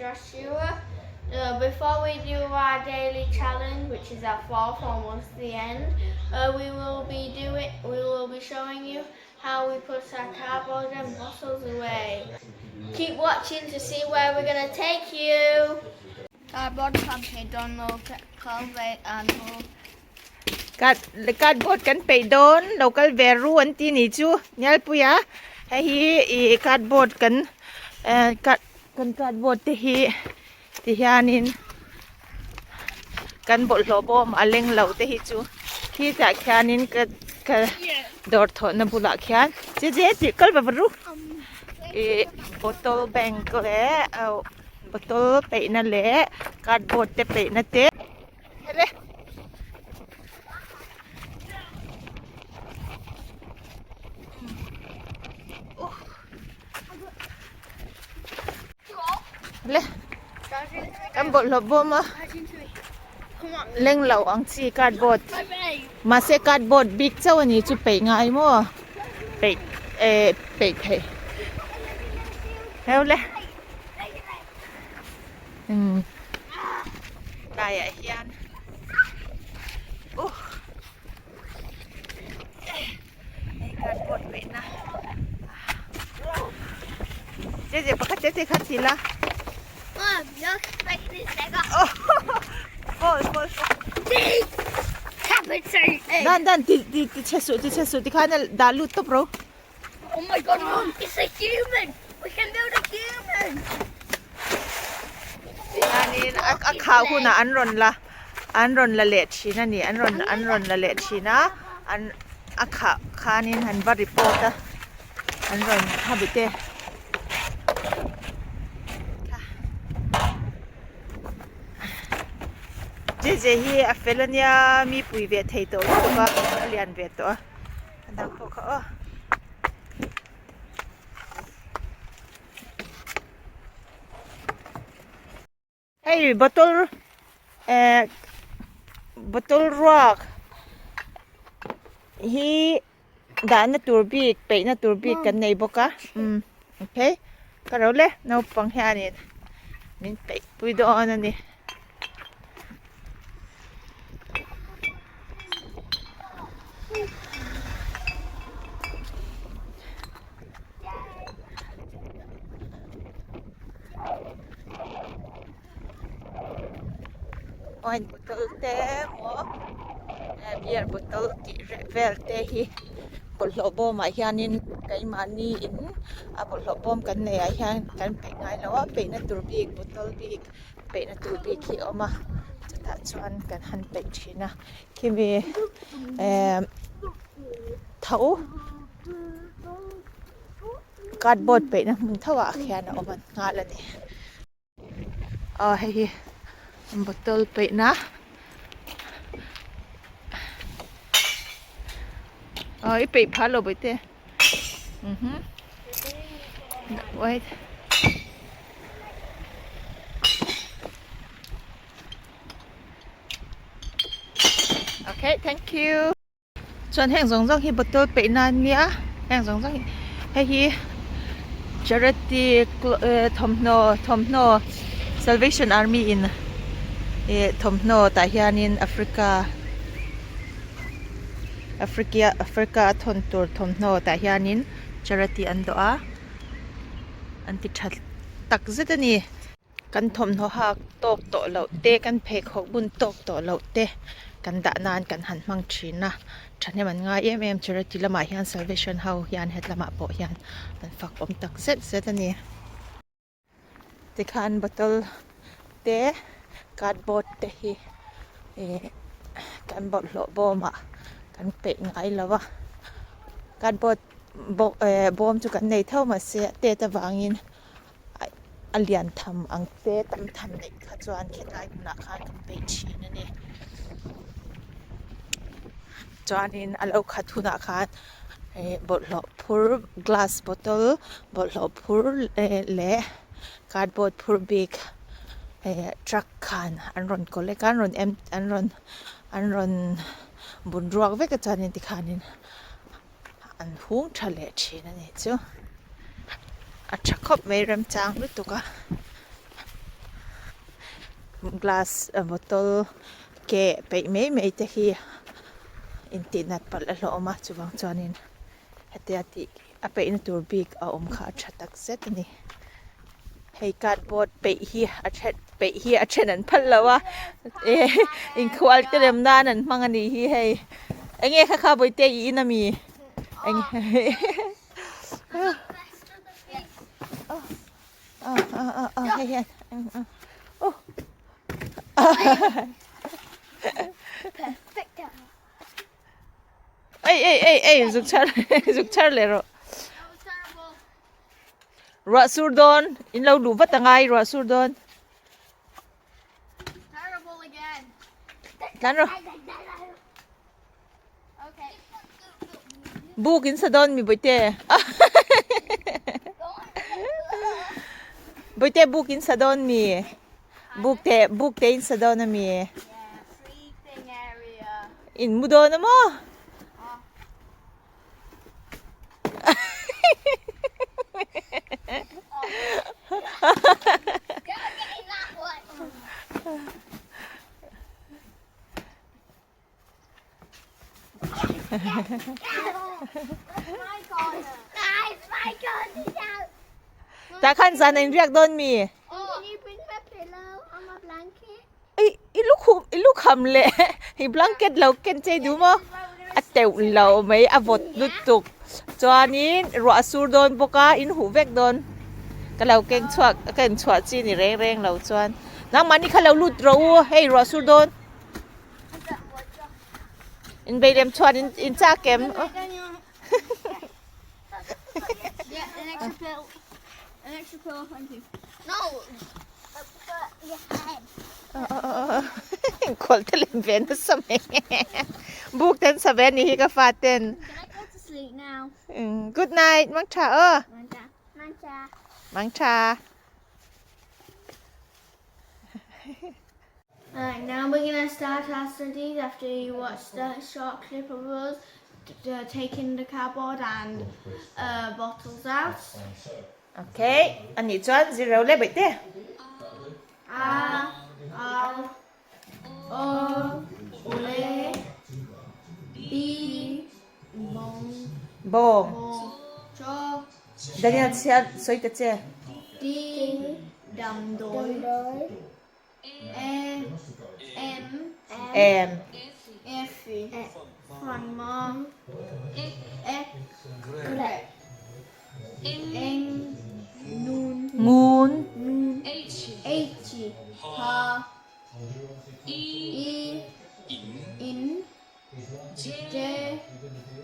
Joshua. Uh, before we do our daily challenge, which is our fourth, almost the end, uh, we will be doing. We will be showing you how we put our cardboard and bottles away. Keep watching to see where we're gonna take you. Cardboard kan pe dawn lo kal ve ang u. Card cardboard kan peih dawn lo kal ve ru an ti ni chu Nialpuia hei hi ih cardboard kan eh card kan cardboard te hi ti hianin kan bawlhhlawh bawm a leng lo te hi chu khi tah khianin ka ka dawr thawhna bulah khian che che tih kal va va ru ih bottle bank leh auh bottle peihna leh cardboard te peihna te hele. Le kan bawlhhlawh bawm a leng lo ang chi cardboard mahse cardboard bik chauh a ni chu peih ngai maw peih eh peih theih heu le umm tlaiah hian uh Hei cardboard peihna che che pakhat che che khat ti la fall fall dan dan ti ti ti che su ti che su ti khan dah lut tawp ro Oh my god, mom, it's a human! We can build a human! Chuanin a khah hunah an rawn la an rawn la leh thin a ni an rawn an rawn la leh thin a an a khah khanin an va report a an rawn khabi te J J hi a fel ania mi pui ve thei tawh lutuk a a lian ve tawh a a dang pawh kha aw. Hei bottle eh bottle ruak hi dahna tur bik peihna tur bik kan nei bawk a umm okay ka ro le naupang hianin min peih pui dawn a ni. Wine bottle te emaw beer bottle tih vel te hi bawlhhlawh bawmah hianin keimahni in a bawlhhlawh bawm kan neih ah hian kan peih ngai lo a peihna tur bik bottle bik peihna tur bik hi a awm a chutah chuan kan han peih thin a khimi ehh tho cardboard peihna hmun tho ah khian a awm nghal a ni aw hei hi bottle peihna aw i peih phah lo bawihte wait okay thank you. Chuan heng zawng zawng hi bottle peih na an nia heng zawng zawng hi hei hi charity thawmhnaw thawmhnaw salvation army in ih thawmhnaw tah hianin africa africa africa a thawn tur thawmhnaw tah hianin charity an dawh a an ti tha tak zet a ni. Kan thawmhnaw hak tawk tawh loh te, kan pheikhawk bun tawk tawh loh te kan dah nan kan han hmang thin a, thahnem an ngai em em charity lamah hian salvation ho hian het lamah pawh hian an fak awm tak zet zet a ni. Tikhan bottle te cardboard te hi ih kan bawlhhlawh bawmah kan peih ngai lo a, cardboard bawm chu kan nei tho mahse a tet avangin. a lian tham ang te tam tham neih kha chuan khilai hmunah khan kan peih thin a ni chuanin a lo khat hunah khan ih bawlhhlawh phur glass bottle bawlhhlawh phur leh cardboard phur bik eh truck khan an rawn collect a an rawn em an rawn an rawn bun ruak vek a chuanin tikhanin. An hung tha leh thin a nih chu. A tha khawp mai remchang lutuk a. Glass bottle keh peih mai mai te hi intihnat palh a hlawh awm a chuvang chuanin hetia tih a peihna tur bik a awm kha a tha tak zet a ni. Hei cardboard peih hi a then peih hi a then an phal lo a eh inkhual te lem nan an hmang a nih hi hei enge kha kha bawihte i in ami eng hei hian aw Ei ei ei ei zuk chhar zuk chhar leh rawh. Ruah sur dawn in lo luh vat angai ruah sur dawn. Tlan rawh. Buk in sa dawn mi bawihte. Bawihte buk in sa dawn mi. Buk te buk te in sa dawn ami. In mu dawn a maw? Tah khan zan a inriak dawn mi? I i lukhum i lukham leh i blanket lo ken chei duh maw? A teuh lo mai a vawt lutuk chuanin ruah a sur dawn bawk a in huh vek dawn ka lo keng chhuak ka inchhuah chi ni reng reng lo chuan nangmahni kha lo lut rawh u hei ruah a sur dawn. Inbei lem chuan in in chak em? Khual te lem ve nasa mai. Buk ten sa ve ni hi ka fa ten. Good night, mang tha aw. Mang tha. Alright, now we're gonna start our studies after you watch the short clip of us taking the cardboard and uh, bottles out. Okay, ani chuan zero le bai te. A, R, O, L, B, Bong. Bong. Daniel chhiar sawi ta che. D, Damdawi. E, M, M. F, Fanma, E, N, Nun, Ngun. H, H, E, In, J,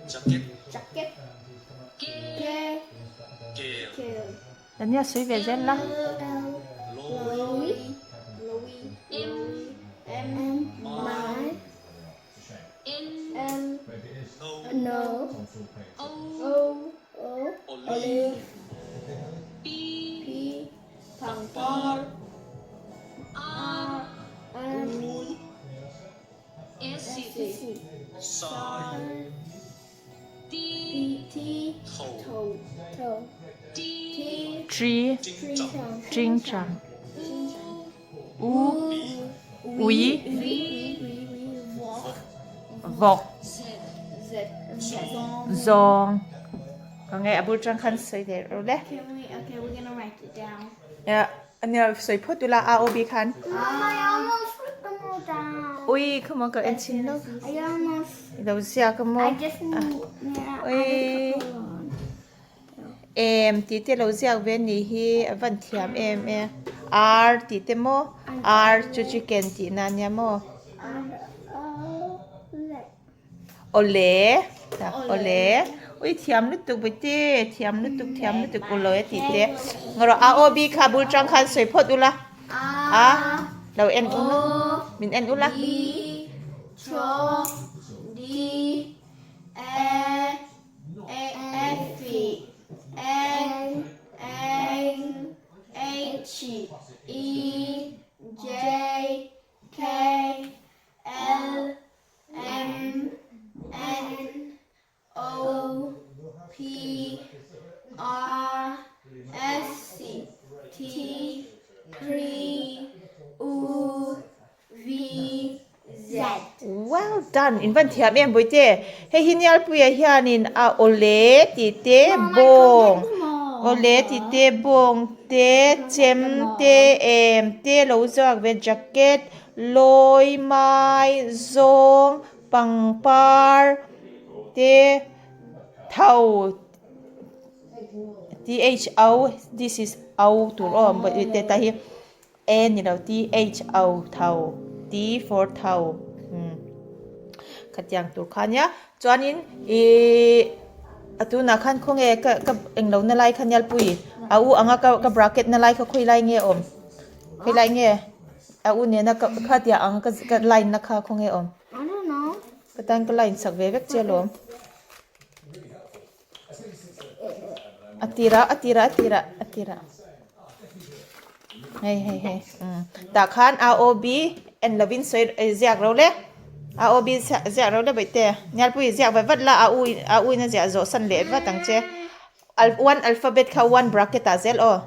Jacket, K, K. Daniel sawi ve zel la. L, Louis, Louis, M, My, N, No, O, O, Olive, P, Pangpar, R, M, S, Sai, D, T, Toe, Toe, T, Tree, Chingchang. U, Ui, Vawk, Zawng. Ka nge a bul tang khan sawi leh rawh le. Can we, okay, we're gonna write it down. Yeah, ania sawi phawt ula A O B khan. Mom, I almost put them all down. Ui, come on, ka en chin lo. I almost. I lo ziak a maw? I just need, yeah, Ui. Em tih te lo ziak ve ni hi a van thiam em e. R tih te maw? R chu chicken tih na ania maw? Awle awle ui thiam lutuk bawihte thiam lutuk thiam lutuk ulawi a tih te ngarawh a aw bi kha bul tang khan sawi phawt ula a lo en ula min en ula. M N O P R S T P U. V Z. Well done! In van thiam em Bawihte. Hei hi Nialpuia hianin a awle tih te bawng, awle tih te bawng te, chem te, em te lo zawk ve jacket, lawi, mai, zawng, pangpar te, tho THO this is O tur aw Bawihte ta hi. E ni lo T H O tho T for tho umm khatiang tur kha nia chuanin ihh a tunah khan khawnge ka ka englo na lai kha Nialpui a u anga ka ka bracket na lai kha khawi lai nge awm khawi lai nge a u nena ka khatia ang ka ka line na kha khawnge awm ka tan ka line sak ve vek che alawm. A tirah a tirah a tirah a tirah hei hei hei umm tah khan a o b en lovin sawi ziak ro le a o b ziak ro le bawihte Nialpui ziak vat vat la a u a u in a ziah zawh san leh vat ang che one alphabet kha one bracket ah zel aw.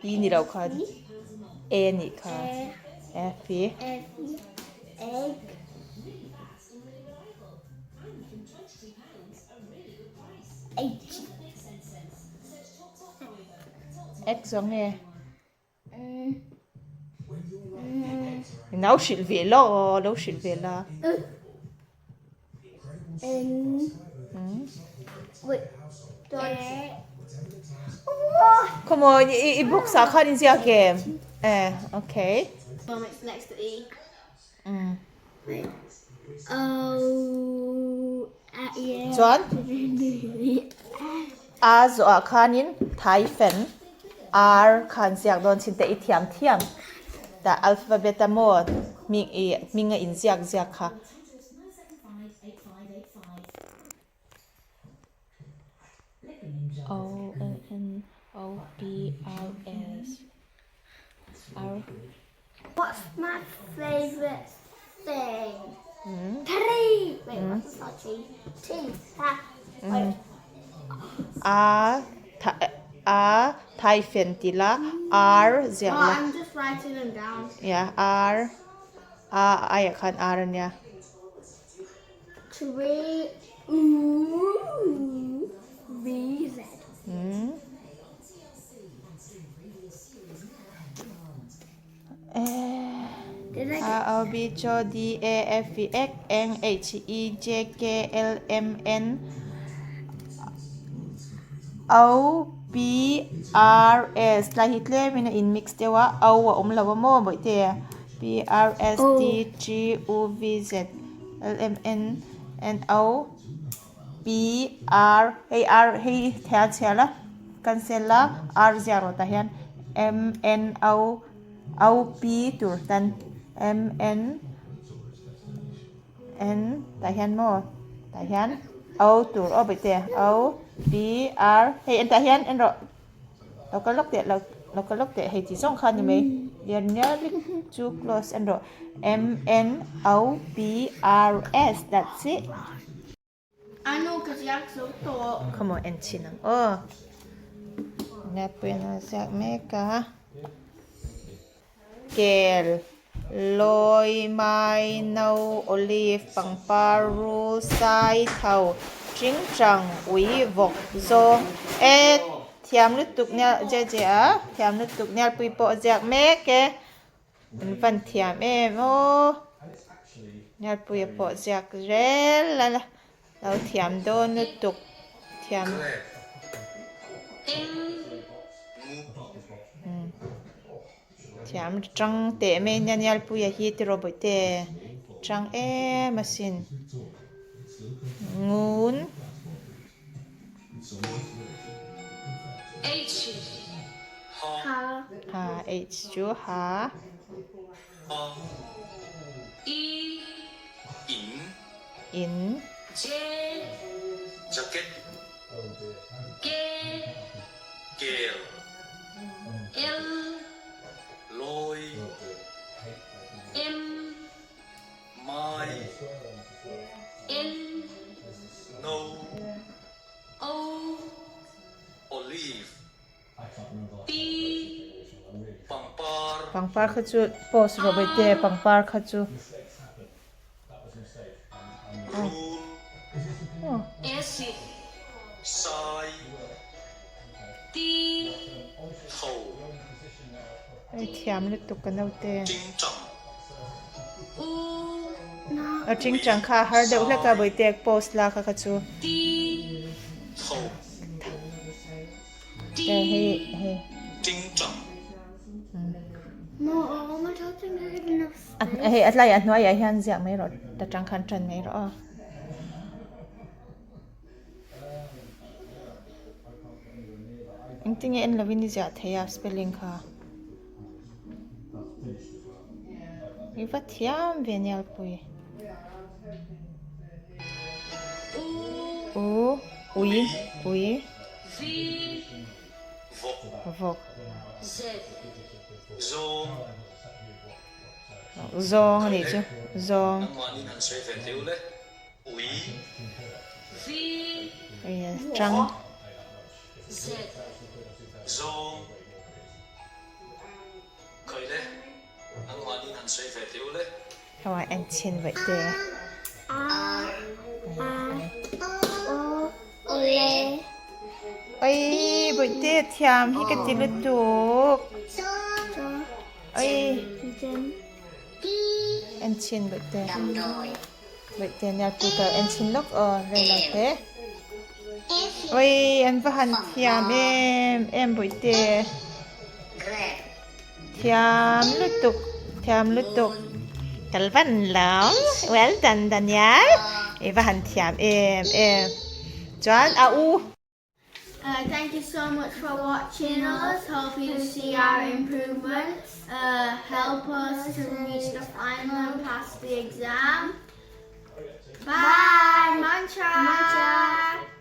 P ni lo kha A nih kha F hi X zawng nge Nau hrilh ve la aw lo hrilh ve la. Khaw maw i box ah khan in ziak em? Eh okay. Chuan a zawhah khanin hyphen r khan ziak dawn chin te i thiam thiam tah alphabet a maw hming ih hming a inziak ziak kha. O L N O P R S R. What's my favourite thing? Tree! Wait, what's not tree? Tea. Ha. Wait. A tha a hyphen ti la R ziah Oh, la. I'm just writing them down. Yeah, R a aiah khan R a nia. Tree. U V Z. A O B Ch O D A F E X N H E J K L M N O P R S tlai hi tlemin a in mix deuh a O a awm lo a maw bawihte P R S T G U V Z L M N N O P R hei R hei thei a chhiar la cancel la R ziak rawh tah hian M N O O P tur tan M N N tah hian maw tah hian O tur aw bawihte O P R hei en tah hian en rawh lo kal lawk teh lo lo kal lawk teh hei tih zawng kha a ni mai you're nearly too close en rawh M N O P R S that's it. Anu ka ziak zo tawh. Khawmaw en chhin ang aw. Ngapuiin a ziak mek a. Kel, lawi, mai, no, olive, pangpar, rul, sai, tho, tingtang, ui, vawk, zawng e thiam lutuk nia jeje a thiam lutuk Nialpui pawh a ziak mek e. An van thiam em aw Nialpuia pawh ziak zel a lo thiam dawn lutuk thiam thiam tang teh mai ania Nialpuia hi tiraw bawihte tang em asin ngun. Ha H chu ha. In. J Jacket K Kel L Lawi M Mai N No O Olive P Pangpar Pangpar kha chu post rawh baite pangpar kha chu. Rul S Sai T Tho Hei thiam lutuk ka naute. Tingtang U A tingtang kha a har deuh hlek a baite post la kha kha chu. T Tho T Hei hei. Tingtang Hei a tlaiah hnuaiah hian ziak mai rawh ta tang khan tan mai rawh aw. Engtinge en lovin i ziah thei a spelling kha. I va thiam ve Nialpui. U ui ui. Vawk. Zawng a nih chu. Zawng. Chang. Hei en chhin vaih te. Oi bawihte thiam hi ka ti lutuk. Oi en chhin bawihte. Bawihte nia tutor en chhin lawk aw rei lo te. Oi an va han thiam em em bawihte. Thiam lutuk thiam lutuk kal van lo well done Daniel i va han thiam em em chuan a u. Uh, thank you so much for watching us. Hope you see our improvements. Uh, help us to reach the final and pass the exam. Bye. Mantra. Mantra.